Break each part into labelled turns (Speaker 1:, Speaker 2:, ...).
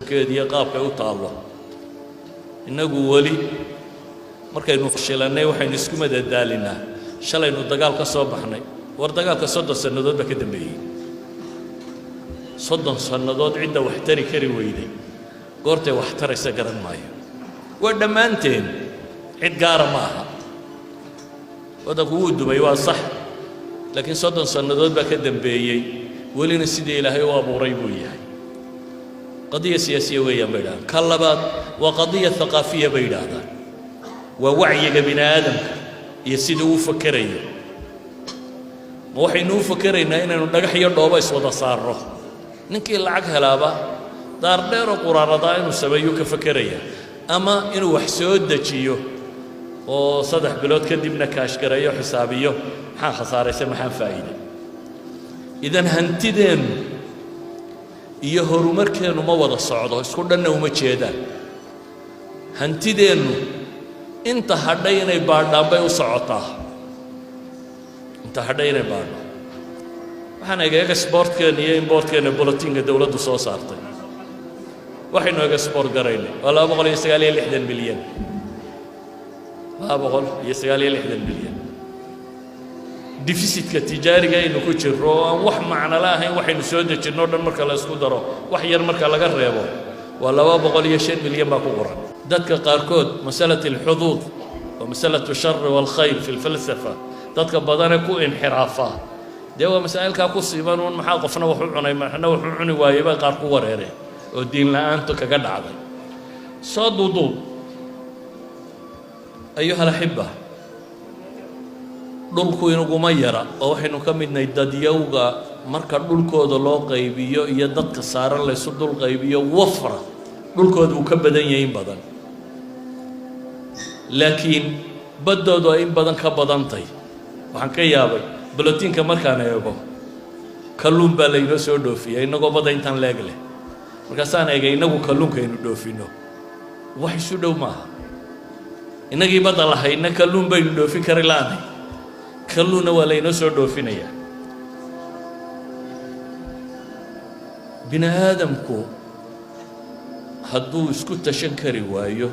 Speaker 1: Keediyo qaabkay u taallo. Innagu weli markaynu fashilannay, waxaynu isku madadaalinaa shalaynu dagaal ka soo baxnay. War, dagaalka 30 sannadood baa ka dambeeyey. 30 sannadood cidda wax tari kari weyday, goortay wax taraysa garan maayo. Waa dhammaanteen, cid gaara ma aha. Waddanku wuu dumay, waa sax, laakiin 30 sannadood baa ka dambeeyey, welina sidii Ilaahay u abuuray buu yahay. Qadiya siyaasiya weeyaan bay yidhahdaan. Ka labaad waa qadiya thaqaafiya bay yidhaahdaan, waa wacyiga bini aadamka iyo sidii uu fakerayo. Ma waxaynu u fakeraynaa inaynu dhagax iyo dhoobo iswada saarno? Ninkii lacag helaaba daardheeroo quraaradaa inuu sameeyu ka fakeraya, ama inuu wax soo dejiyo oo 3 bilood kadibna kaashgareeyo, xisaabiyo maxaan khasaaraysa, maxaan faa'iiday. Idan hantideennu iyo horumarkeennu ma wada socdo, isku dhanna uma jeedaan. Hantideennu inta hadhay inay baadhaan bay u socotaa, inta hadhay inay baadho. Waxaan eegay exportkeenna iyo importkeenna bulletinka dowladdu soo saartay. Waxaynu export garaynay waa 269 milyan, 269 milyan. Deficitka tijaariga aynu ku jirro oo aan wax macno la ahayn, waxaynu soo dejinno o dhan marka la isku daro, wax yar marka laga reebo, waa 205 milyan baa ku qoran. Dadka qaarkood masalat alxuduud wa masalat الshar wاlkhayr fi lfalsafa, dadka badane ku inxiraafaa dee waa masaa'ilkaa ku siiban uun. Maxaa qofna wax u cunay, maxna wax u cuni waayey bay qaar ku wareereen oo diin la'aantu kaga dhacday. Soo duuduub, ayuha alaxiba, dhulku inaguma yara oo waxaynu ka midnahay dadyowga marka dhulkooda loo qaybiyo iyo dadka saaran laysu dul qaybiyo, wafra dhulkooda uu ka badan yahay in badan, laakiin baddoodu ay in badan ka badantay. Waxaan ka yaabay bulletinka markaan eego, kalluun baa laynoo soo dhoofiya innagoo badda intaan leeg leh. Markaasaan eegay innagu kalluunkaynu dhoofinno, wax isu dhow maaha. Innagii badda lahaydna kalluun baynu dhoofin kari la'anay, kalluunna waa laynoo soo dhoofinayaa. Bini aadamku hadduu isku tashan kari waayo,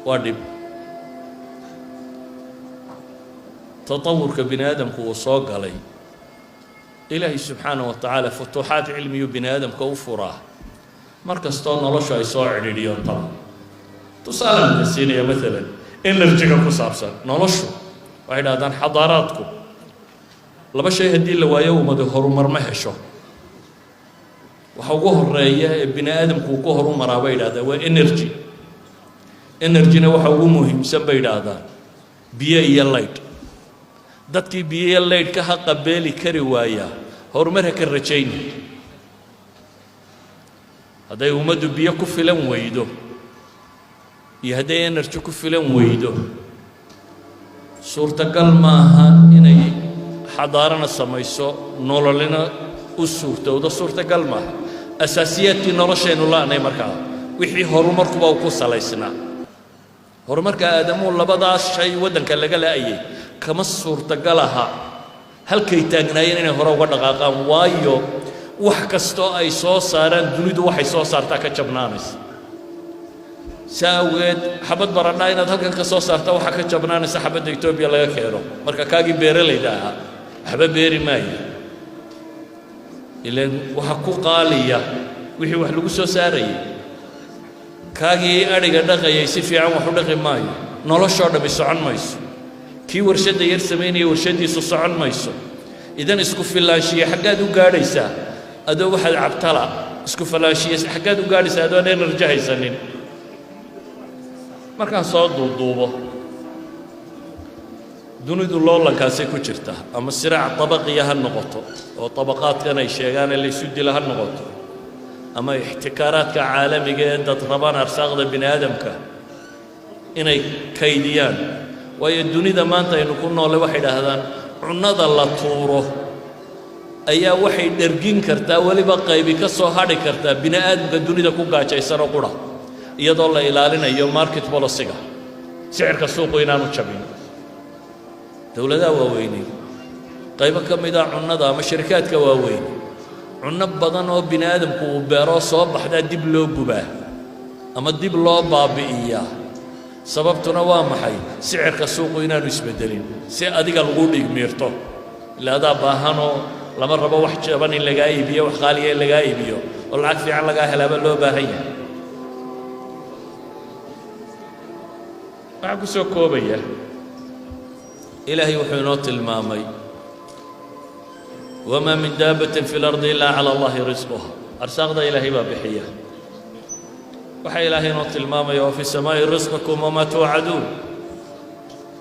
Speaker 1: waa dhib. Tatawurka bini aadamku uu soo galay, Ilaahay subxaana wa tacaala futuuxaad cilmiyuu bini aadamka u furaa mar kastoo noloshu ay soo cidhiidhiyoontaba. Tusaalaan idin siinaya, maalan energyga ku saabsan noloshu. Waxay dhahdaan xadaaraadku laba shay haddii la waayo, ummadi horumar ma hesho. Waxa ugu horeeya ee bini aadamku uu ku horumaraa, bay yidhahdaan, waa energy. Energyna waxa ugu muhiimsan, bay yidhaahdaan, biyo iyo light. Dadkii biyo iyo laydhka ha qabeeli kari waayaa, horumar ha ka rajayni. Hadday ummaddu biyo ku filan weydo iyo hadday energy ku filan weydo, suurtagal maaha inay xadaarana samayso, nololina u suurtowdo, suurtagal maaha. Asaasiyaadkii noloshaynu la'nay markaa, wixii horumarkuba uu ku salaysnaa, horumarka aadamuhu labadaas shay waddanka laga la'ayay, kama suurtagal aha halkay taagnaayeen inay hore uga dhaqaaqaan, waayo wax kastoo ay soo saaraan, dunidu waxay soo saartaa ka jabnaanaysa. Saa awgeed xabad baradhaa inaad halkan ka soo saarta waxaa ka jabnaanaysa xabadda Etoobiya laga keeno. Marka kaagii beeralayda ahaa waxba beeri maayo, ilaan waxa ku qaaliya wixii wax lagu soo saarayay. Kaagii adhiga dhaqayay si fiican wax u dhaqi maayo, noloshoo dhammi socon mayso. Kii warshadda yar samaynaya, warshaddiisu socon mayso. Idan isku filaanshiya xaggaad u gaadhaysaa adoo waxaad cabtala? Isku filaanshiya xaggaad u gaadhaysaa adoon energy haysanin? Markaan soo duuduubo, dunidu loolankaasay ku jirta, ama siraac tabaqiya ha noqoto oo tabaqaadkan ay sheegaan ee laysu dila ha noqoto, ama ixtikaaraadka caalamiga ee dad rabaan arsaaqda bini aadamka inay kaydiyaan. Waayo dunida maanta aynu ku noollay, waxay idhaahdaan, cunnada la tuuro ayaa waxay dhergin kartaa, weliba qaybi ka soo hadhi kartaa bini aadamka dunida ku gaajaysanoo qura, iyadoo la ilaalinayo market policyga, sicirka suuqu inaanu jabin. Dowladaha waaweyney qaybo ka mida cunnada ama shirikaadka waaweyne Cunno badan oo bini aadamku uu beeroo soo baxdaa dib loo gubaa ama dib loo baabi'iyaa. Sababtuna waa maxay? Sicirka suuqu inaanu isbeddelin si adiga lagu dhigmiirto, ila adaa baahanoo lama rabo wax jaban in lagaa iibiyo, wax qaaliya in lagaa iibiyo oo lacag fiican lagaa helaaba loo baahan yahay. Waxaan ku soo koobaya, Ilaahay wuxuu inoo tilmaamay: wamaa min daabbatin fi lardi ilaa cala Allahi risquha. Arsaaqda Ilaahay baa bixiya. Waxaa Ilaahay inoo tilmaamaya: wa fi samaa'i risqikum wamaa tuucaduun.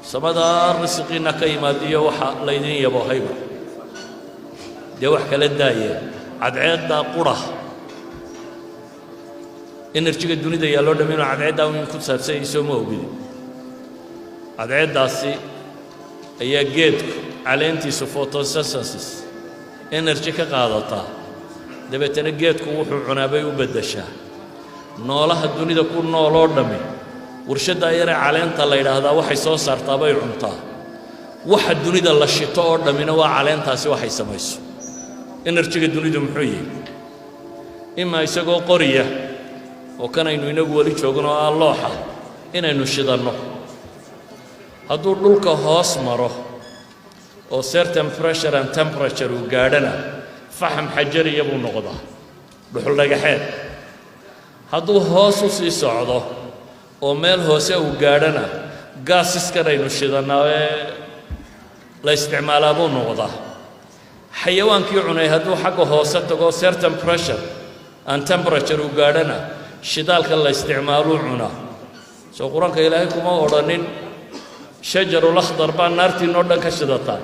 Speaker 1: Samadaa risiqiinna ka yimaadiyo waxa laydin yaboohayba. Dee wax kala daaye, cadceeddaa qura energy-ga dunida yaalloo dham inuu cadceeddaa in ku saabsan yahay, soo ma ogidi? Cadceeddaasi ayaa geedku caleentiisu photosynthesis energy ka qaadataa, dabeetana geedku wuxuu cunaa bay u beddeshaa. Noolaha dunida ku nooloo dhammi warshaddaa yaree caleenta la yidhaahdaa waxay soo saartaa bay cuntaa. Waxa dunida la shito oo dhammina waa caleentaasi waxay samayso. Energy-ga dunidu muxuu yihi? Imaa isagoo qoriya oo kan aynu inagu weli joogno oo ah looxa inaynu shidanno, hadduu dhulka hoos maro oo certain pressure and temperature uu gaadhana, faxam xajariya buu noqdaa, dhuxul dhagaxeed. Hadduu hoos u sii socdo oo meel hoose uu gaadhana, gaasiskan aynu shidannaa ee la isticmaalaa buu noqdaa. Xayawaankii cunay hadduu xagga hoose tago, certain pressure and temperature uu gaadhana, shidaalka la isticmaaluu cunaa. Soo Qur-aanka Ilaahay kuma odhanin shajarul akhdar baa naartiinoo dhan ka shidataa?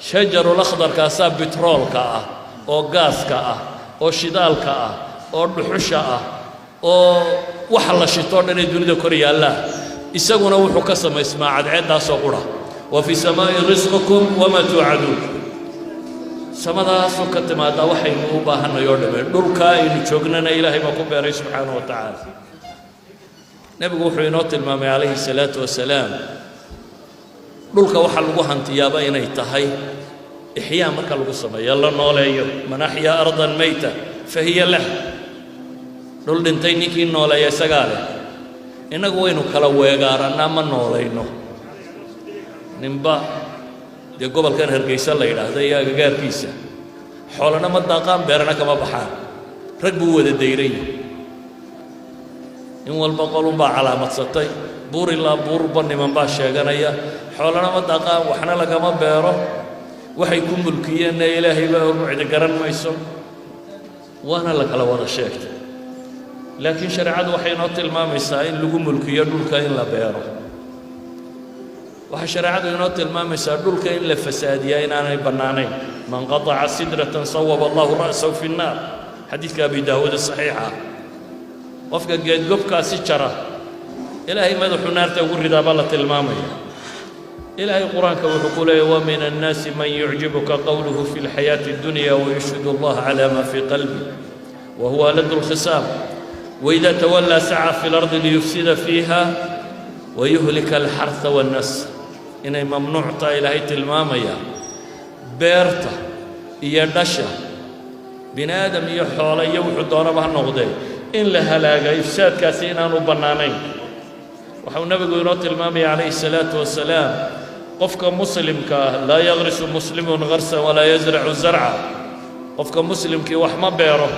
Speaker 1: Shajarul akhdarkaasaa bitroolka ah oo gaaska ah oo shidaalka ah oo dhuxusha ah oo waxa la shitoo dhan ee dunida kor yaallaa. Isaguna wuxuu ka samaysmaa cadceeddaasoo qura. Wa fi samaa'i risqukum wamaa tuucaduun. Samadaasuu ka timaadaa waxaynu u baahannay oo dhamme. Dhulkaa aynu joognana Ilaahay baa ku beeray, subxaanahu wa tacaala. Nebigu wuxuu inoo tilmaamay, calayhi salaatu wasalaam, dhulka waxa lagu hantiyaaba inay tahay ixyaa marka lagu sameeyo, la nooleeyo. Man axyaa ardan mayta fa hiya lah. Dhul dhintay ninkii nooleeya isagaa leh. Innagu waynu kala weegaarannaa, ma noolayno. Ninba dee gobolkan Hargeysa la yidhaahda iyo agagaarkiisa xoolana ma daaqaan, beerana kama baxaan, rag buu wada dayran yahay. In walba qolunbaa calaamadsatay, buur ilaa buurba niman baa sheeganaya. Xoolana ma daaqaan, waxna lagama beero. Waxay ku mulkiyeenna Ilaahay baa og, cidi garan mayso, waana la kala wada sheegtay. Laakiin shareecadu waxay inoo tilmaamaysaa in lagu mulkiyo dhulka in la beero. Waxay shareecadu inoo tilmaamaysaa dhulka in la fasaadiyaa inaanay bannaanayn. Man qataca sidratan sawaba Allahu ra'sahu fi nnaar, xadiidka Abi Daawuud saxiixa ah. Qofka geedgobkaasi jara, Ilaahay madaxuu naarta ugu ridaa baa la tilmaamaya. Ilaahay Qur-aanka wuxuu ku leeyay: wa min annaasi man yucjibuka qowluhu fi lxayaati اddunya wayushhidu Allaha cala ma fii qalbi wa huwa aladu lkhisaam waida tawallaa saca fi lardi liyufsida fiiha wayuhlika alxarha wاnnasl. Inay mamnuuc tahay Ilaahay tilmaamaya beerta iyo dhasha bini aadam iyo xoole iyo wuxuu doonaba ha noqdee in la halaaga, ifsaadkaasi inaanu bannaanayn. Waxau nebigu inoo tilmaamaya, calayhi الsalaatu wasalaam, qofka muslimka ah: laa yagrisu muslimun garsan walaa yasracu zarca. Qofka muslimkii wax ma beero,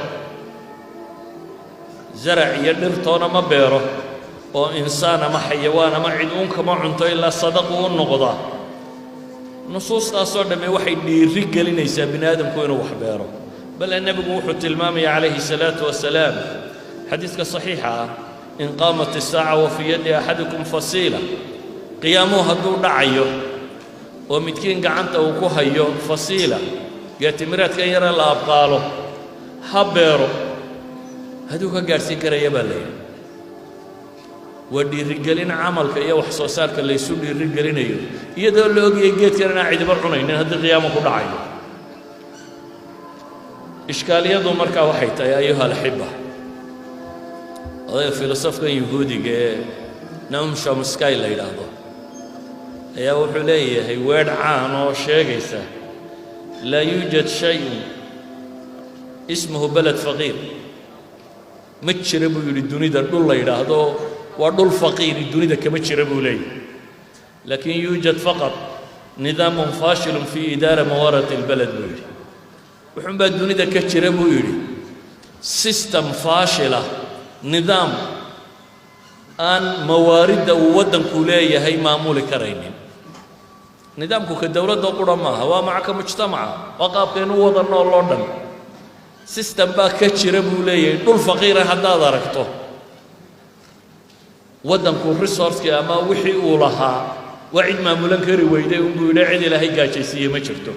Speaker 1: zarac iyo dhirtoona ma beero, oo insaan ama xayawaan ama cid uun kama cunto ilaa sadaqu u noqdaa. Nusuustaasoo dhamme waxay dhiiri gelinaysaa bini aadamku inuu wax beero. Bale nebigu wuxuu tilmaamaya, calayhi الsalaatu wasalaam, xadiidka saxiixa ah: in qaamat isaaca wa fii yaddi axadikum fasiila, qiyaamuhu hadduu dhacayo oo midkiin gacanta uu ku hayo fasiila, geetimireedkan yare la abqaalo, ha beero hadduu ka gaadhsiin karaya, baa la yidhi. Waa dhiirigelin camalka iyo wax soo saarka laysu dhiirigelinayo, iyadoo la ogayay geedkan inaan cidiba cunaynin haddii qiyaamo ku dhacayo. Ishkaaliyadu markaa waxay tahay, ayuha alaxiba, odayga filosofkan Yuhuudiga ee Noam Chomsky la yidhaahdo ayaa wuxuu leeyahay weedh caan oo sheegaysa: laa yuujad shayun اسمه بلد فقير. Ma jira, buu yidhi, dunida dhul la yidhaahdo waa dhul faqiiri, dunida kama jira, buu leeyahy. لكن يوجد فقط نظام فاشل في إدارة موارد البلد, buu yidhi. Wuxuun baa dunida ka jira, buu yidhi, system faashila, nidaam aan mawaaridda uu waddanku leeyahay maamuli karaynin. Nidaamku ka dowladda qura maaha, waa macka mujtamaca, waa qaabkaynu u wada nool oo dhan. System baa ka jira, buu leeyahay. Dhul faqiira haddaad aragto, waddanku resourcekii ama wixii uu lahaa waa cid maamulan kari weyday unbuu yidhi. Cid Ilaahay gaajaysiiye ma jirto.